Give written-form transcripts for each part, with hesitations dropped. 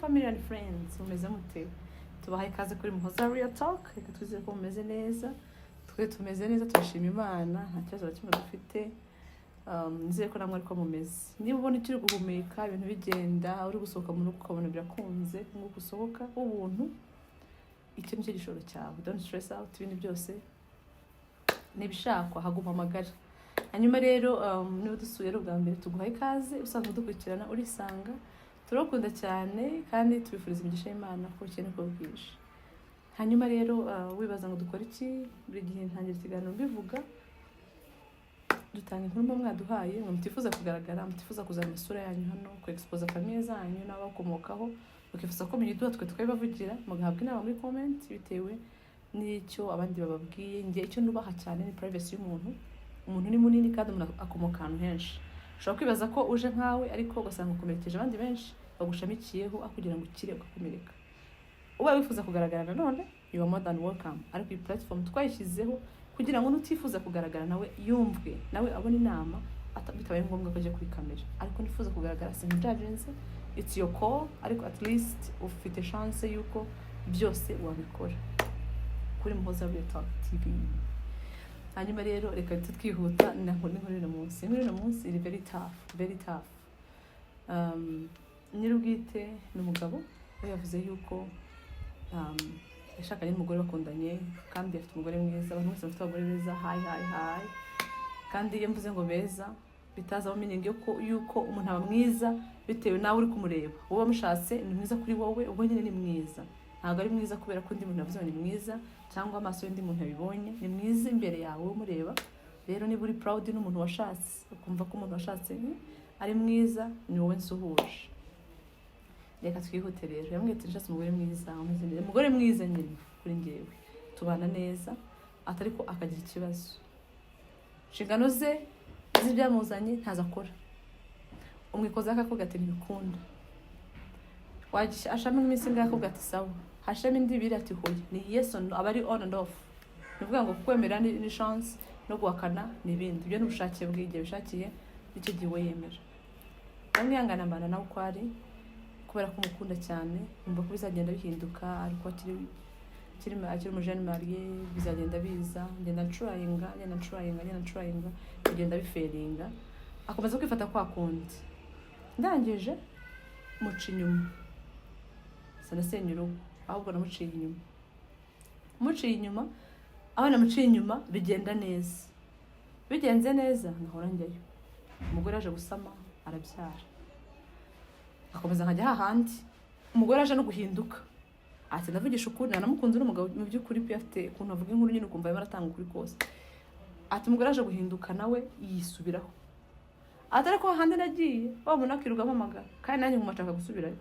Family and friends, mumeze mute? Tubahaye ikaze kuri Muhoza Real Talk. Reka twizere ko mumeze neza. Twe tumeze neza, turashima Imana, nta kibazo na kimwe dufite. Nizere ko namwe ariko mumeze. Niba ubona ukiri guhumeka, ibintu bigenda, uri gusohoka mu rugo ukabona birakunze, nk'uko usohoka ubuntu, icyo nicyo gishoro cyawe. Don't stress out, ibintu byose nibishakwa haguma amagara. Hanyuma rero niba dusuye ari ubwa mbere, tuguhaye ikaze. Usanzwe udukurikirana, urisanga. Turabakunda cyane kandi tubifuriza imigisha y'Imana ko bukeye niko bwije. Hanyuma rero wibaza ngo dukore iki? Buri gihe ntangira ikiganiro mbivuga, dutanga inkuru muba mwaduhaye, ngo mutifuza kugaragara, mutifuza kuzana amasura yanyu hano, ku expose famille zanyu n'abakomokaho, mukifuza ko muyiduha twe tukabibavugira, mugahabwa inama muri comment bitewe n'icyo abandi bababwiye. Njye icyo nubaha cyane ni privacy y'umuntu. Umuntu ni munini kandi umuntu akomoka ahantu henshi. Ushobora kwibaza ko uje nkawe, ariko ugasanga ukomerekeje abandi benshi bagushamikiyeho, aho kugira ngo ukire ugakomereka. Ubaye wifuza kugaragara nanone, you are more than welcome. Ariko iyi platform twayishyizeho kugira ngo n'utifuza kugaragara nawe yumvwe, nawe abone inama bitabaye ngombwa ko ajya kuri kamera. Ariko nifuza kugaragara, simujudginze, it's your call, ariko at least ufite chance yuko byose wabikora kuri Muhoza Real Talk TV. Hanyuma rero reka twihuta n'inkuru y'uno munsi. Inkuru y'uno munsi iri very tough, very tough. Nyir'ubwite ni umugabo we, yavuze yuko yashakanye n'umugore bakundanye, kandi afite umugore mwiza. Abantu bose bafite abagore beza, hi hi hi. Kandi iyo mvuze ngo beza, bitazamo meaning yuko umuntu aba mwiza bitewe nawe uri kumureba. Wowe wamushatse, ni mwiza kuri wowe, ubwo nyine ni mwiza. Ntabwo ari mwiza kubera ko undi muntu yavuze ngo ni mwiza, cyangwa amaso y'undi muntu yabibonye. Ni mwiza imbere yawe umureba. Rero niba uri proud n'umuntu washatse, ukumva ko umuntu washatse ari mwiza, ni wowe nsuhuje. Reka twihute rero. Yambwiye ati: "Nashatse umugore mwiza, umeze neza, umugore mwiza nyine kuri njyewe, tubana neza." Atari ko akagira ikibazo, inshingano ze z'ibyamuzanye ntazo akora. Umwikoza akavuga ati: "Ntibikunda." Ashamo iminsi ingahe, akavuga ati: "Sawa." Hashamo indi 2, ati: "Hoya." Ni yes or no, aba ari on and off. Ni ukuvuga ngo kwemera ni chance, no guhakana ni ibindi. Ibyo ni ubushake bw'igihe bishakiye, nicyo gihe we yemera. Ndamwihangana, mbana nawe uko ari, kubera ko umukunda cyane, yumva ko bizagenda bihinduka, ariko akiri umujene marié, bizagenda biza. Ngenda ncurayinga, ngenda ncurayinga, ngenda ncurayinga, bigenda bifailinga, akomeza kwifata kwa kundi. Ndangije muca inyuma. Sinasenya urugo, ahubwo namuciye inyuma. Muciye inyuma, aho namuciye inyuma bigenda neza. Bigenze neza, nkahora njyayo. Umugore yaje gusama, arabyara, akomeza nkajya hahandi. Umugore yaje no guhinduka, ati: "Ndavugisha ukuri, nanamukunze n'umugabo mu by'ukuri pe." Afite ukuntu avuga inkuru nyine, ukumva arimo aratanga ukuri kose. Ati: "Umugore yaje guhinduka, nawe yisubiraho." Ati: "Ariko hahandi nagiye, wa muntu akirirwa ampamagara, kandi nanjye nguma nshaka gusubirayo."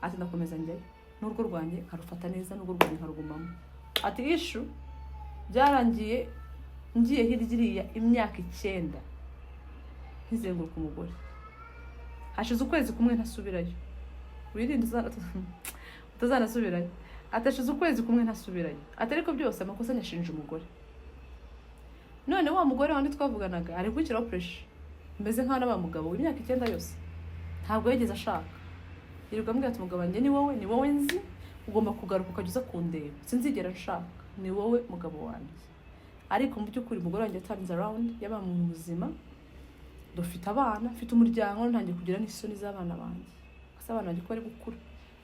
Ati: "Ndakomeza njyayo, n'urugo rwanjye nkarufata neza, n'urugo rwanjye nkarugumamo." Ati: "Issue byarangiye ngiye hirya iriya imyaka 9 nkizenguruka umugore. Hashize ukwezi kumwe ntasubirayo." Wirinde utazanasubirayo. Ati: "Hashize ukwezi kumwe ntasubirayo." Ati: "Ariko byose amakosa nyashinja umugore. None wa mugore wandi twavuganaga ari gushyiraho pressure, meze nk'aho nabaye umugabo w'imyaka 9 yose ntabwo yigeze ashaka. Yirirwa ambwira ati: 'Umugabo wanjye ni wowe, ni wowe nzi, ugomba kugaruka ukajya uza kundeba, sinzigera nshaka, ni wowe mugabo wanjye.' Ariko mu by'ukuri umugore wanjye turns around, yabaye umuntu muzima, dufite abana, mfite umuryango. Ntangiye kugira n'isoni z'abana banjye. Ese abana banjye ko bari gukura,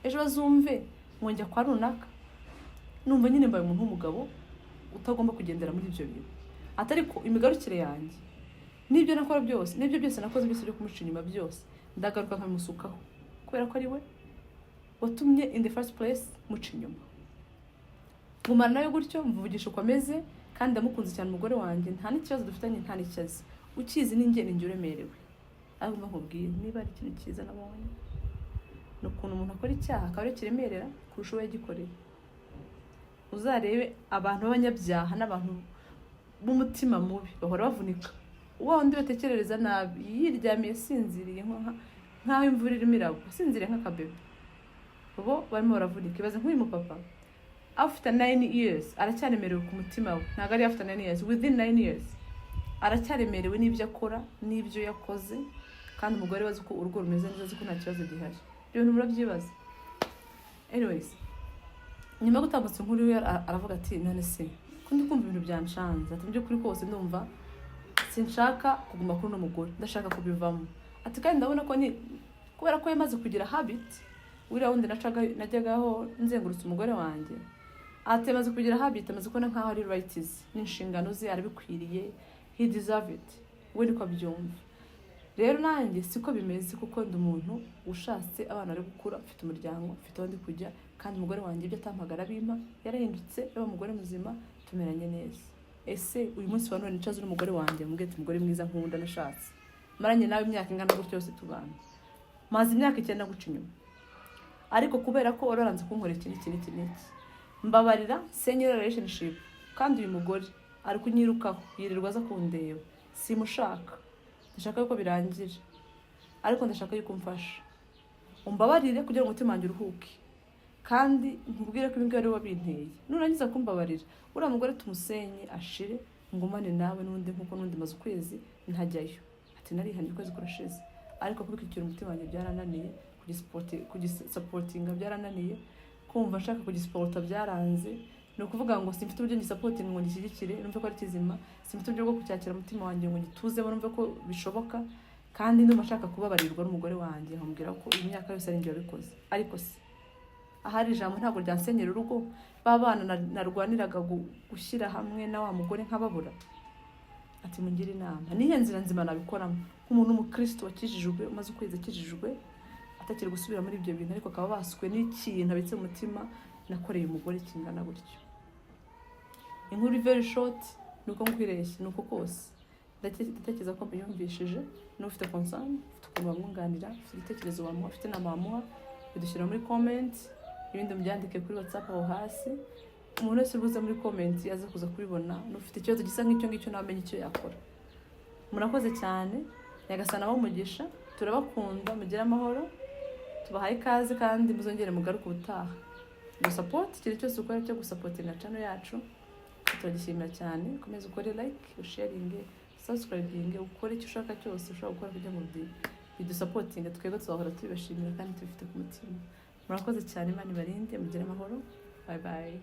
ejo bazumve ngo njya kwa runaka? Numva nyine mbaye umuntu w'umugabo utagomba kugendera muri ibyo bintu." Atari ko imigarukire yanjye n'ibyo nakora byose, n'ibyo byose nakoze byose byo kumuca inyuma byose, ndagaruka nkabimusukaho, kubera ko ari we watumye in the first place muca inyuma. Ngumana nawe gutyo, mvugisha uko ameze, kandi ndamukunze cyane umugore wanjye, nta n'ikibazo dufitanye, nta n'ikibazo ukizi. Ni njye, ni njye uremerewe. Ariko mba nkubwire, niba ari ikintu cyiza nabonye, ni ukuntu umuntu akora icyaha akaba aricyo kiremerera kurusha uwo yagikoreye. Uzarebe abantu b'abanyabyaha n'abantu b'umutima mubi bahora bavunika. Wa wundi batekerereza nabi yiryamiye asinziriye, nk'aho imvura irimo iragwa, asinziriye nk'akabebe, bo barimo baravunika. Ibaze nk'uyu mupapa, after 9 years aracyaremerewe ku mutima we. Ntabwo ari after 9 years, within 9 years aracyaremerewe n'ibyo akora n'ibyo yakoze, kandi umugore we azi ko urugo rumeze neza, azi ko nta kibazo gihari. Ibyo bintu murabyibaza. Anyways, nyuma yo gutambutsa inkuru ye, aravuga ati: "None se ko ndi kumva ibintu byanshanze?" Ati: "Mu by'ukuri kose ndumva sinshaka kuguma kuri uno mugore, ndashaka kubivamo." Ati: "Kandi ndabona ko ni kubera ko yamaze kugira habit, uriya wundi nacaga najyagaho nzengurutse umugore wanjye." Ati: "Amaze kugira habit, amaze kubona nkaho ari rights n'inshingano ze, arabikwiriye, he deserve it, we niko abyumva. Rero nanjye siko bimeze, kuko ndi umuntu ushatse, abana bari gukura, mfite umuryango, mfite aho ndi kujya, kandi umugore wanjye ibyo atampaga arabimpa, yarahindutse, yaba umugore muzima, tumeranye neza. Ese uyu munsi wa none nicaze n'umugore wanjye mubwire ati: 'Umugore mwiza nkunda nashatse, maranye nawe imyaka ingana gutyo yose tubana, maze imyaka 9 guca inyuma, ariko kubera ko wari waranze kunkorera iki n'iki n'iki n'iki, mbabarira nsenye relationship. Kandi uyu mugore ari kunyirukaho, yirirwa aza kundeba, simushaka, ndashaka yuko birangira, ariko ndashaka yuko umfasha, umbabarire kugira ngo umutima wanjye uruhuke, kandi nkubwire ko ibi ngibi ari wowe wabinteye. Nurangiza kumbabarira, uriya mugore tumusenye ashire, ngumane nawe n'undi nkuko n'undi maze ukwezi ntajyayo." Ati: "Narihannye, ukwezi kurashize, ariko kubikikira umutima wanjye byarananiye, kugisupportinga byarananiye, kumva nshaka kugisupporta byaranze. Ni ukuvuga ngo simfite uburyo ngisupportinga ngo ngishyigikire, numve ko ari kizima, simfite uburyo bwo kucyakira umutima wanjye ngo ngituzemo, numve ko bishoboka. Kandi ndumva nshaka kubabarirwa n'umugore wanjye, nkamubwira ko iyi myaka yose ari njye wabikoze. Ariko se ahari ijambo ntabwo ryansenyera urugo, ba bana narwaniraga gushyira hamwe na wa mugore nkababura?" Ati: "Mungire inama, nihe nzira nzima nabikoramo nk'umuntu w'umukristo wakijijwe, umaze ukwezi akijijwe, atakiri gusubira muri ibyo bintu, ariko akaba baswe n'ikintu abitse mu mutima nakoreye umugore kingana gutyo?" Inkuru very short ni uko nkwireshya, ni uko kose. Ndatekereza ko mbiyumvishije. N'ufite concern, ufite ukuntu wamwunganira, ufite igitekerezo wamuha, ufite inama wamuha, bidushyira muri comment, ibindi mubyandike kuri WhatsApp aho hasi. Umuntu wese ubuze muri comment aza kuza kubibona, n'ufite ikibazo gisa nk'icyo ngicyo nawe amenye icyo yakora. Murakoze cyane, Nyagasana umugisha, turabakunda, mugire amahoro, tubahaye ikaze kandi muzongere mugaruke ubutaha. Gusupport, ikintu cyose ukora cyo gusupportinga channel yacu turagishimira cyane. Ukomeze ukore like, usharinge, subscribing, ukore icyo ushaka cyose ushobora gukora kugira ngo bidusupportinge, twebwe tuzahora tubibashimira kandi tubifite ku mutima. Murakoze cyane, Imana ibarinde, mugire amahoro, bye bye.